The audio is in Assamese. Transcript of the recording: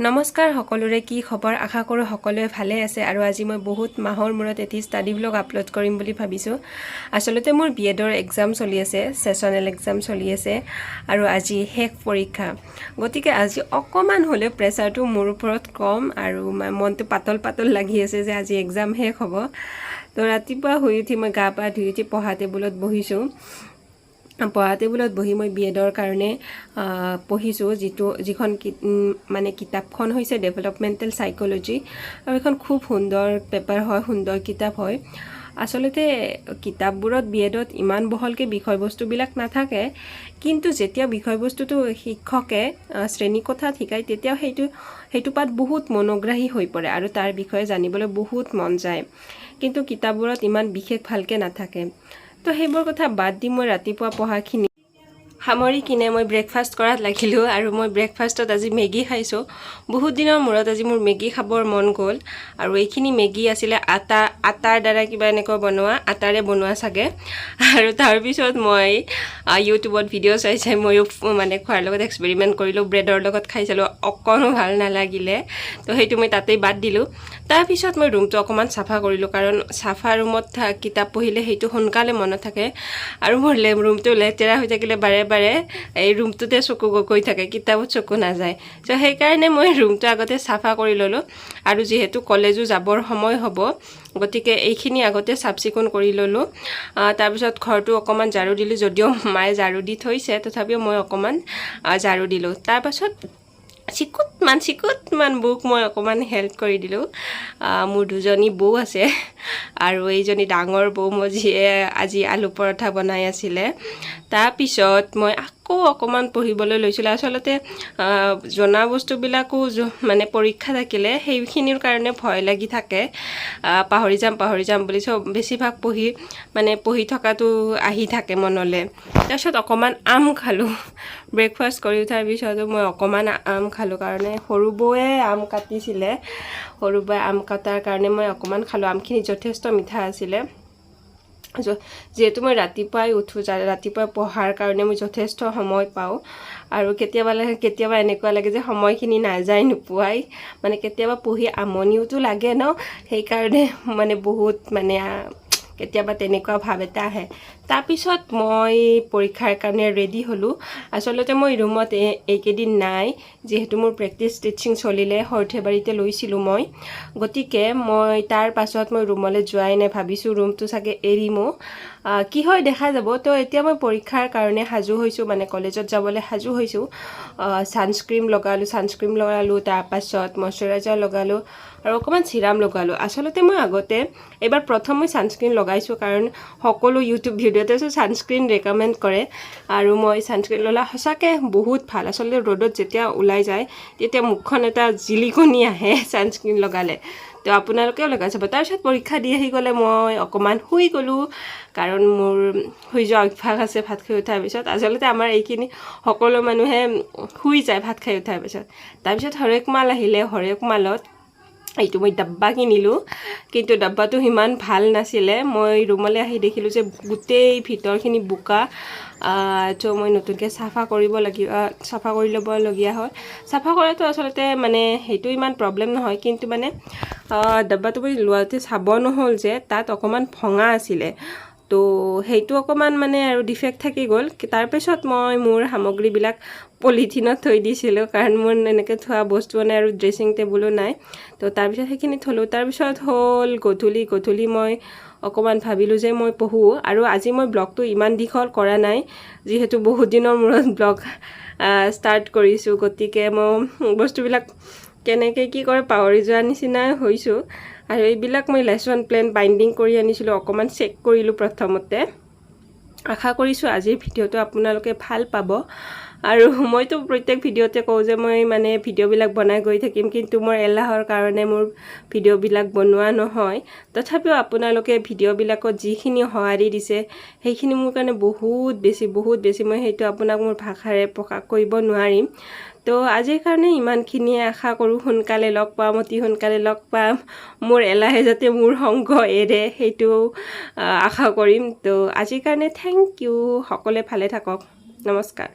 নমস্কাৰ সকলোৰে, কি খবৰ? আশা কৰোঁ সকলোৱে ভালে আছে। আৰু আজি মই বহুত মাহৰ মূৰত এটি ষ্টাডি ভ্লগ আপলোড কৰিম বুলি ভাবিছোঁ। আচলতে মোৰ বি এডৰ এক্সাম চলি আছে, ছেছনেল এক্সাম চলি আছে আৰু আজি শেষ পৰীক্ষা। গতিকে আজি অকণমান হ'লেও প্ৰেছাৰটো মোৰ ওপৰত কম আৰু মনটো পাতল পাতল লাগি আছে যে আজি এক্সাম শেষ হ'ব। তো ৰাতিপুৱা শুই উঠি মই গা পা ধুই উঠি পঢ়া টেবুলত বহিছোঁ। পঢ়া টেবুলত বহি মই বি এডৰ কাৰণে পঢ়িছোঁ। যিখন মানে কিতাপখন হৈছে ডেভেলপমেণ্টেল চাইক'লজি আৰু এখন খুব সুন্দৰ পেপাৰ হয়, সুন্দৰ কিতাপ হয়। আচলতে কিতাপবোৰত বি এডত ইমান বহলকৈ বিষয়বস্তুবিলাক নাথাকে, কিন্তু যেতিয়া বিষয়বস্তুটো শিক্ষকে শ্ৰেণীকোঠাত শিকায়, তেতিয়া সেইটো সেইটো পাঠ বহুত মনোগ্ৰাহী হৈ পৰে আৰু তাৰ বিষয়ে জানিবলৈ বহুত মন যায়। কিন্তু কিতাপবোৰত ইমান বিশেষ ভালকৈ নাথাকে। তো সেইবোৰ কথা বাদ দি মই ৰাতিপুৱা পঢ়াখিনি সামৰি কিনে মই ব্ৰেকফাষ্ট কৰাত লাগিলোঁ আৰু মই ব্ৰেকফাষ্টত আজি মেগী খাইছোঁ। বহুত দিনৰ মূৰত আজি মোৰ মেগী খাবৰ মন গ'ল। আৰু এইখিনি মেগী আছিলে আটাৰ দ্বাৰা কিবা এনেকুৱা বনোৱা, আটাৰে বনোৱা চাগে। আৰু তাৰপিছত মই ইউটিউবত ভিডিঅ' চাই চাই ময়ো মানে খোৱাৰ লগত এক্সপেৰিমেণ্ট কৰিলোঁ। ব্ৰেডৰ লগত খাই চালোঁ, অকণো ভাল নালাগিলে। তো সেইটো মই তাতেই বাদ দিলোঁ। তাৰপিছত মই ৰুমটো অকণমান চাফা কৰিলোঁ, কাৰণ চাফা ৰুমত কিতাপ পঢ়িলে সেইটো সোনকালে মনত থাকে। আৰু মোৰ ৰুমটো লেতেৰা হৈ থাকিলে বাৰে বাৰে এই ৰুমটোতে চকু গৈ থাকে, কিতাপত চকু নাযায়। চ' সেইকাৰণে মই ৰুমটো আগতে চাফা কৰি ল'লোঁ। আৰু যিহেতু কলেজো যাবৰ সময় হ'ব, গতিকে এইখিনি আগতে চাফ চিকুণ কৰি ল'লোঁ। তাৰপিছত ঘৰটো অকণমান ঝাৰু দিলোঁ। যদিও মায়ে ঝাৰু দি থৈছে, তথাপিও মই অকণমান ঝাৰু দিলোঁ। তাৰপাছত চিকুটমান চিকুটমান বৌক মই অকণমান হেল্প কৰি দিলোঁ। মোৰ দুজনী বৌ আছে আৰু এইজনী ডাঙৰ বৌ মোৰ, যিয়ে আজি আলু পৰঠা বনাই আছিলে। তাৰপিছত মই আকৌ অকণমান পঢ়িবলৈ লৈছিলোঁ। আচলতে জনা বস্তুবিলাকো মানে পৰীক্ষা থাকিলে সেইখিনিৰ কাৰণে ভয় লাগি থাকে, পাহৰি যাম পাহৰি যাম বুলি। চব বেছিভাগ পঢ়ি মানে পঢ়ি থকাটো আহি থাকে মনলৈ। তাৰপিছত অকণমান আম খালোঁ। ব্ৰেকফাষ্ট কৰি উঠাৰ পিছতো মই অকণমান আম খালোঁ, কাৰণে সৰু বৌয়ে আম কাটিছিলে। সৰু বৌয়ে আম কটাৰ কাৰণে মই অকণমান খালোঁ। আমখিনি যথেষ্ট মিঠা আছিলে। যিহেতু মই ৰাতিপুৱাই উঠোঁ, ৰাতিপুৱাই পঢ়াৰ কাৰণে মই যথেষ্ট সময় পাওঁ। আৰু কেতিয়াবা এনেকুৱা লাগে যে সময়খিনি নাযায় নোপোৱাই। মানে কেতিয়াবা পঢ়ি আমনিওতো লাগে ন, সেইকাৰণে মানে বহুত মানে কেতিয়াবা তেনেকুৱা ভাৱ এটা আহে। তাৰপিছত মই পৰীক্ষাৰ কাৰণে ৰেডি হ'লোঁ। আচলতে মই ৰুমত এইকেইদিন নাই, যিহেতু মোৰ প্ৰেক্টিচ টিচিং চলিলে, সৰ্থেবাৰীতে লৈছিলোঁ মই। গতিকে মই তাৰ পাছত মই ৰুমলৈ যোৱাই নাই। ভাবিছোঁ ৰুমটো চাগে এৰিমো, কি হয় দেখা যাব। তো এতিয়া মই পৰীক্ষাৰ কাৰণে সাজু হৈছোঁ, মানে কলেজত যাবলৈ সাজু হৈছোঁ। ছানস্ক্ৰীম লগালোঁ, তাৰপাছত মইশ্চাৰাইজাৰ লগালোঁ আৰু অকণমান চিৰাম লগালোঁ। আচলতে মই আগতে এইবাৰ প্ৰথম মই ছানস্ক্ৰীন লগাইছোঁ, কাৰণ সকলো ইউটিউব ভিডিঅ'তে ছানস্ক্ৰীন ৰেকমেণ্ড কৰে। আৰু মই ছানস্ক্ৰীন ল'লে সঁচাকৈ বহুত ভাল। আচলতে ৰ'দত যেতিয়া ওলাই যায়, তেতিয়া মুখখন এটা জিলিকনি আহে ছানস্ক্ৰীন লগালে। তো আপোনালোকেও লগাই চাব। তাৰপিছত পৰীক্ষা দি আহি গ'লে মই অকণমান শুই গ'লোঁ, কাৰণ মোৰ শুই যোৱা অভ্যাস আছে ভাত খাই উঠাৰ পিছত। আচলতে আমাৰ এইখিনি সকলো মানুহে শুই যায় ভাত খাই উঠাৰ পিছত। তাৰপিছত হৰেক মাল আহিলে। হৰেক মালত এইটো মই ডাব্বা কিনিলোঁ, কিন্তু ডাব্বাটো সিমান ভাল নাছিলে। মই ৰুমলৈ আহি দেখিলোঁ যে গোটেই ভিতৰখিনি বোকা। ত' মই নতুনকৈ চাফা কৰি ল'বলগীয়া হ'ল। চাফা কৰাটো আচলতে মানে সেইটো ইমান প্ৰব্লেম নহয়, কিন্তু মানে ডাব্বাটো মই লোৱাতে চাব নহ'ল যে তাত অকণমান ভঙা আছিলে। তো সেইটো অকণমান মানে আৰু ডিফেক্ট থাকি গ'ল। তাৰপিছত মই মোৰ সামগ্ৰীবিলাক পলিথিনত থৈ দিছিলোঁ, কাৰণ মোৰ এনেকৈ থোৱা বস্তুও নাই আৰু ড্ৰেছিং টেবুলো নাই। তো তাৰপিছত সেইখিনি থ'লোঁ। তাৰপিছত হ'ল গধূলি। গধূলি মই অকণমান ভাবিলোঁ যে মই পঢ়োঁ। আৰু আজি মই ব্লগটো ইমান দীঘল কৰা নাই, যিহেতু বহুত দিনৰ মূৰত ব্লগ ষ্টাৰ্ট কৰিছোঁ। গতিকে মই বস্তুবিলাক কেনেকৈ কি কৰে পাহৰি যোৱাৰ নিচিনাই হৈছোঁ। আৰু এইবিলাক মই লেচন প্লেন বাইণ্ডিং কৰি আনিছিলোঁ, অকণমান চেক কৰিলোঁ প্ৰথমতে। আশা কৰিছোঁ আজিৰ ভিডিঅ'টো আপোনালোকে ভাল পাব। আৰু মইতো প্ৰত্যেক ভিডিঅ'তে কওঁ যে মই মানে ভিডিঅ'বিলাক বনাই গৈ থাকিম, কিন্তু মোৰ এলাহৰ কাৰণে মোৰ ভিডিঅ'বিলাক বনোৱা নহয়। তথাপিও আপোনালোকে ভিডিঅ'বিলাকত যিখিনি সঁহাৰি দিছে, সেইখিনি মোৰ কাৰণে বহুত বেছি, বহুত বেছি। মই সেইটো আপোনাক মোৰ ভাষাৰে প্ৰকাশ কৰিব নোৱাৰিম। তো আজিৰ কাৰণে ইমানখিনিয়ে। আশা কৰোঁ সোনকালে লগ পাম, অতি সোনকালে লগ পাম। মোৰ এলাহে যাতে মোৰ সংগ এৰে, সেইটো আশা কৰিম। তো আজিৰ কাৰণে thank U. সকলোৱে ভালে থাকক। নমস্কাৰ।